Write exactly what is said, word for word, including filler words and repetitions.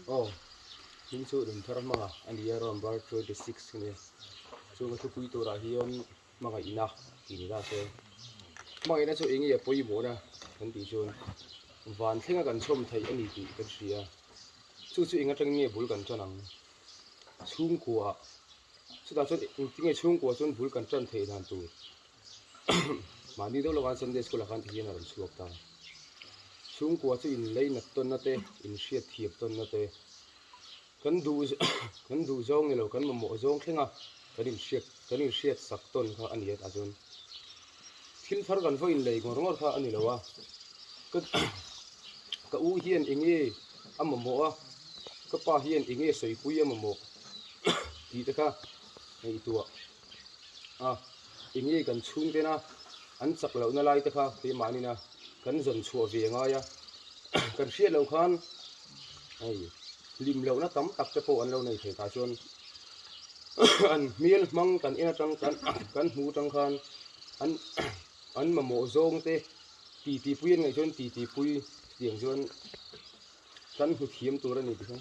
Aw, hming chu Limthar hmanga a ni a, November twenty six ni. Chuong a thupui tura hian hmangaihna ti ni ta se. Hmangaihna chu eng nge a pawimawhna kan tih chuan, van thlenga kan chhawm theih a ni tih kan hria. Chu chu eng aṭang nge bul kan ṭan ang? Chhungkua. Chutah chuan engtin nge chhungkua chuan bul kan ṭan theih dan tur? Mahni deuh lo khan Sunday School-a khan ti hian a rawn chhuak ta. Chhungkua chu inlainat tawnna te, inhriatthiam tawnna te, kan duh, kan duh zawng ni lo, kan mamawh zawng thlenga kan inhriat, kan inhriat sak tawn kha a ni a, tah chuan thil thar kan va inlei ngawr ngawr kha a ni lo a. Ka, ka u hian eng nge a mamawh a, ka pa hian eng nge sawipui a mamawh tih te kha ngaihtuah a, eng nge kan chhungtena an chak lohna lai te kha keimahnin a kan zawn chhuah ve a ngai a. Kan hriat lo khan, hei, hlim lohna tam tak te pawh an lo nei thei ta chuan, an hmel hmang kan en aṭang, kan, kan hmu aṭang khan an, an mamawh zawng te, titipui an ngaih chuan titipui tiang chuan kan hmu thiam tur a ni ti kha.